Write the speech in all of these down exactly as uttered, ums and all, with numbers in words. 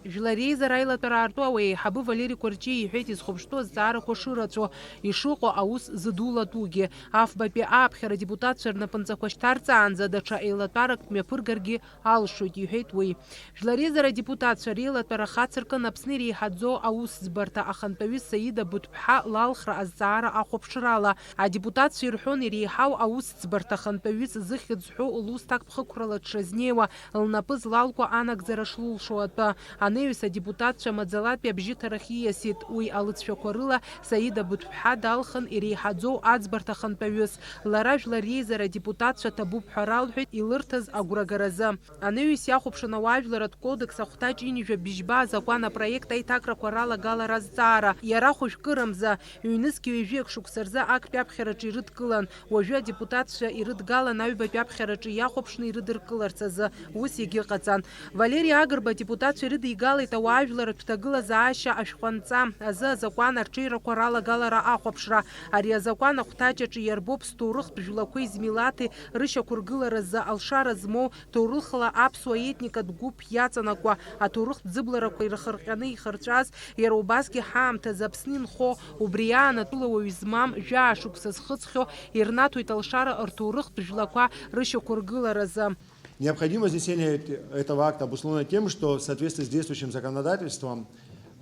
Жәлар реизара аилатәара аарту ауаҩы аиҳабы Валери Кәарҷиа иҳәеит изхәаԥштәу азҵаарақәа шырацәоу, ишыҟоу аус зыдулатәугьы. Афбатәи ааԥхьара адепутатцәа рнапынҵақәа шьҭарҵаанӡа даҽа еилатәарак мҩаԥыргаргьы алшоит, иҳәеит уи. Жәлар реизара адепутатцәа реилатәара хацыркын Аԥсны иреиҳаӡоу аусӡбарҭа ахантәаҩы Саида Быҭәԥҳа лалхра азҵаара ахәаԥшрала. Адепутатцәа ирҳәон иреиҳау аусӡбарҭа ахантәаҩыс зыхьӡ ҳәоу лусҭак ԥхықәрала дшазнеиуа, лнапы злалку анагӡара шлылшо атәы. Анаҩс адепутатцәа маӡалатәи абжьыҭарахь ииасит. Уи алыҵшәақәа рыла Саида Быҭәԥҳа далхын иреиҳаӡоу аӡбарҭа ахантәаҩыс. Лара Жәлар реизара адепутатцәа ҭабуп ҳәа ралҳәеит илырҭаз агәрагаразы. Анаҩс иахәаԥшын ауаажәларратә кодекс ахәҭаҷ ҩынҩажәа бжьба азакәан апроект аиҭакрақәа ралагалара азҵаара. Иара хәажәкырамза, ҩнызқь ҩажәиак шықәса рзы актәи аԥхьараҿы ирыдкылан. Уажәы адепутатцәа ирыдгалан аҩбатәи аԥхьараҿы иахәаԥшны ирыдыркыларц азы ус егьыҟаҵан. Валери Агрба адепутатцәа ирыдигалеит ауаажәларратә ҭагылазаашьа ашәҟәанҵа азы азакәан арҽеирақәа ралагалара ахәаԥшра. Ари азакәан ахәҭаҷ аҿы иарбоуп зҭоурыхтә жәлақәеи змилаҭи рышьақәыргыларазы алшара змоу, ҭоурыхла аԥсуа етникатә гәыԥ иаҵанакуа, аҭоурыхтә ӡыбларақәа ирхырҟьаны ихырҵәаз, иара убасгьы ҳаамҭазы Аԥсны инхо, убри аан атәылауаҩ змам, жәаа шықәса зхыҵхьоу ирнаҭоит алшара рҭоурыхтә жәлақәа рышьақәыргыларазы. Необходимость внесения эт-, этого акта обусловлена тем, что в соответствии с действующим законодательством,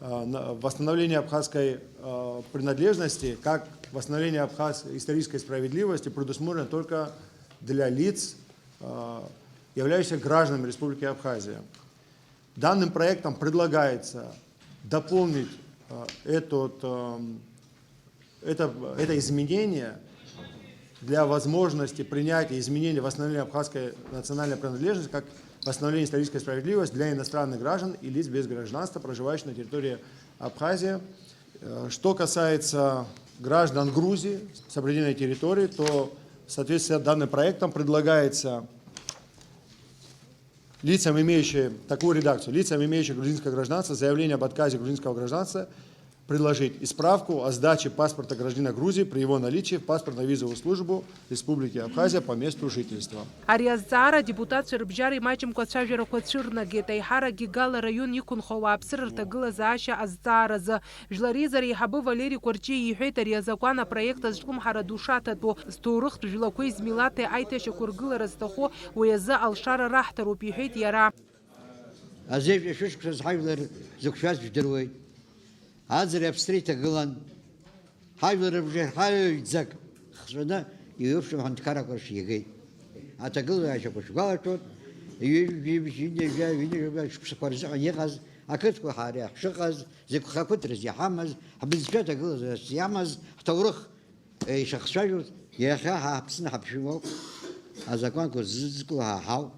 э, на-, восстановление абхазской, э, принадлежности, как восстановление абхазской исторической справедливости, предусмотрено только для лиц, э, являющихся гражданами Республики Абхазия. Данным проектом предлагается дополнить, э, этот, эм, это, это изменение для возможности принятия изменений, восстановления абхазской национальной принадлежности как восстановление исторической справедливости для иностранных граждан и лиц без гражданства, проживающих на территории Абхазии. Э, что касается граждан Грузии с определенной территории, то в соответствии с данным проектом предлагается лицам, имеющим такую редакцию, лицам, имеющим грузинское гражданство, заявление об отказе грузинского гражданства предложить и справку о сдаче паспорта гражданина Грузии при его наличии в паспортно-визовую службу Республики Абхазия по месту жительства. Ари азҵаара адепутатцәа рыбжьара имаҷымкәа ацәажәарақәа цәырнагеит, аиҳаракгьы Гала араион иқәынхо ауааԥсыра рҭагылазаашьа азҵааразы. Жәлар реизара аиҳабы Валери Кәарҷиа иҳәеит, ари азакәан апроект азҿлымҳара ду шаҭатәу, зҭоурыхтә жәлақәеи змилаҭи аиҭашьақәыргылара зҭаху уи азы алшара раҳҭароуп, иҳәеит иара. Азеижә ашәышықәсаз ҳажәлар зықәшәаз жәдыруеит. Аӡреи аԥсреи ҭагылан. Ҳажәлар рыбжеи ҳаҩӡак хҵәаны иҩеиԥшым аҳәынҭқаррақәа рҿы иагеит. Аҭагылазаашьақәа шәгәалашәоит, ҩажәи жәибжь, ҩынҩажәа, ҩынҩажәа шықәсақәа рзыҳәан иҟаз ақырҭқәа ҳара ҳшыҟаз, зықәхақәыҭраз иҳамаз, ҳбызшәа ҭагылазаашьас иамаз, ҳҭоурых, е, ишахцәажәоз, иахьа ҳа ҳаԥсны ҳаԥшәымоуп, азакәанқәа ззыдкыло ҳа ҳауп.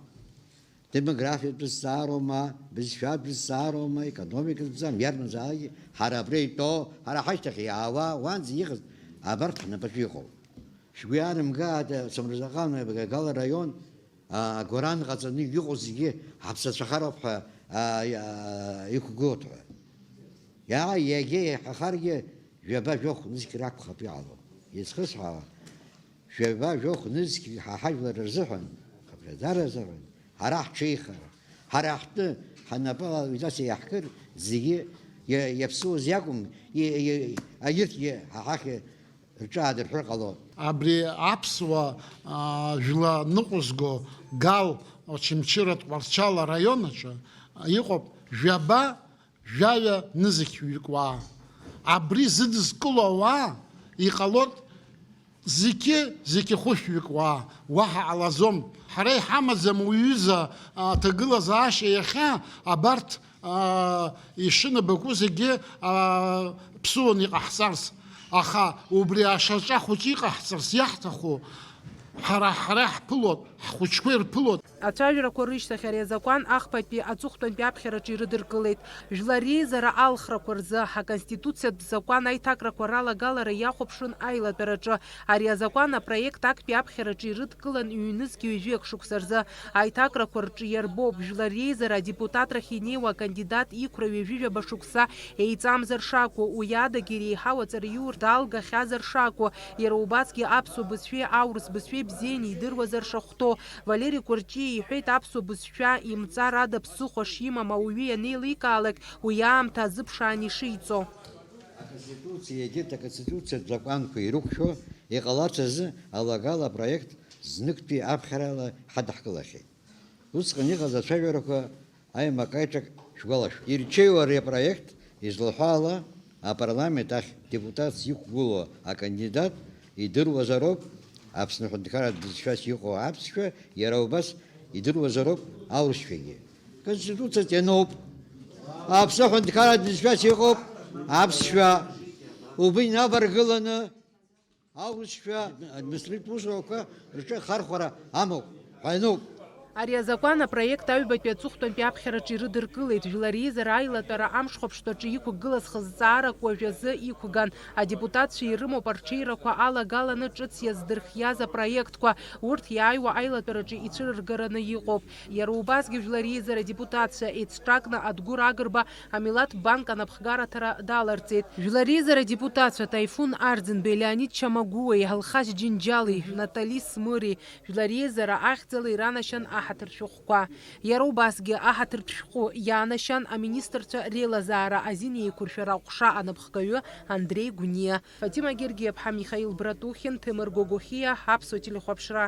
Демографиатә зҵаароума, бызшәатә зҵаароума, економикатә зҵаароума, иарбанзаалакгьы ҳара абра итәоу, ҳара ҳашьҭахь иаауа, уанӡа иҟаз, абарҭ ҳнапаҿы иҟоуп. Шәгәы иаанамгааит, Самырзаҟан, Гагала араион, а, агәаран ҟаҵаны иҟоу зегьы ҳаԥсацәахароуп ҳәа, а, а, иқәгылоуп ҳәа. Иа-, иагьа иаҳахаргьы, жәаба-жәохә нызқь ракәхап иҟало. Изхысҳәаауа, жәаба-жәохә нызқь ҳа ҳажәлар рзыҳәан, хыԥхьаӡара азыҳәан, ҳара ҳҽеихара, ҳара ҳтәы, ҳанапала уи нас иаҳкыр, зегьы иа-, иаԥсуаз иакәым, и-, и-, егьырҭгьы ҳа ҳахь рҿы аадырҳәыр ҟалон. Абри аԥсуа, аа, жәла ныҟәызго Гал Очамчыратә Тҟәарчал араион аҿы иҟоуп жәаба жәаҩа нызқьҩык уаа. Абри зыдызкыло ауаа иҟалоит зқьы, зқьы хәышәҩык уаа, уаҳа ҟалаӡом. Ҳара иҳамаӡам уҩыза, а, ҭагылазаашьа иахьа абарҭ, а, ишынабаку зегьы, а, ԥсуан иҟаҳҵарц. Аха убри ашьаҿа хәыҷы иҟаҳҵарц иаҳҭаху ҳара, ҳара иаҳԥылоит, ҳхәыҷқәа ирԥылоит. Ацәажәарақәа рышьҭахь ари азакәан ахԥатәи аҵыхәтәантәи аԥхьараҿы ирыдыркылеит. Жәлар реизара алхрақәа рзы Ҳаконституциатә закәан аиҭакрақәа ралагалара иахәаԥшын аилатәараҿы. Ари азакәан апроект актәи аԥхьараҿы ирыдкылан ҩнызқь ҩажәиак шықәса рзы. Аиҭакрақәа рҿы иарбоуп, Жәлар реизара адепутатрахь инеиуа акандидат иқәра ҩажәижәаба шықәса еиҵамзар шакәу, уи адагьы иреиҳау аҵараиурҭа алгахьазар шакәу, иара убасгьы аԥсуа бызшәеи аурыс бызшәеи бзианы идыруазар шахәҭоу, Валери Кәарҷиа иҳәеит аԥсуа бызшәа имҵар ада ԥсыхәа шимам ауаҩы ианеиликаалак, уи аамҭа азыԥшаан ишиҵо. Аконституциа, егьырҭ аконституциатә закәанқәа ирықәшәо иҟалац азы алагала апроект зныктәи аԥхьарала ҳадаҳкылахьеит. Усҟан иҟаз ацәажәарақәа аимак-аиҿак шәгәалашәоит. Ирҽеиу ари апроект излаҳәо ала, апарламент ахь депутатс иқәгылоу акандидат идыруазароуп Аԥсны аҳәынҭқарратә бызшәас иҟоу аԥсшәа, иара убас идыруазароуп аурысшәагьы. Конституциаҿ иануп. Аԥсны аҳәынҭқарратә бызшәас иҟоуп аԥсшәа. Убри инаваргыланы аурысшәа административтә усурақәа рҿы ахархәара амоуп ҳәа иануп. Ари азакәан апроект аҩбатәи аҵыхәтәантәи аԥхьараҿы ирыдыркылеит. Жәлар реизара аилатәара амшхәаԥштәаҿы иқәгылаз хызҵаарак уажәазы иқәган. Адепутатцәа ирымоуп арҽеирақәа алагаланы ҿыц иаздырхиаз апроектқәа. Урҭ иааиуа аилатәараҿы ицәырыргараны иҟоуп. Иара убасгьы Жәлар реизара адепутатцәа еицҿакны Адгәыр Агрба амилаҭ банк анапхгараҭара даларҵеит. Жәлар реизара адепутатцәа Таифун Арӡынбеи, Леонид Чамагәуеи, Алхас Џьынџьали, Натали Смыри, Жәлар реизара ахьӡала иранашьан аҳаҭыр шәҟәқәа. Иара убасгьы аҳаҭыртә шәҟәы иаанашьан аминистрцәа реилазаара азин еиқәыршәара аҟәша анапхгаҩы Андреи Гәниа. Фатима Гергиаԥҳа, Михаил Братухин, Ҭемыр Гогохиа, Аԥсуа телехәаԥшра.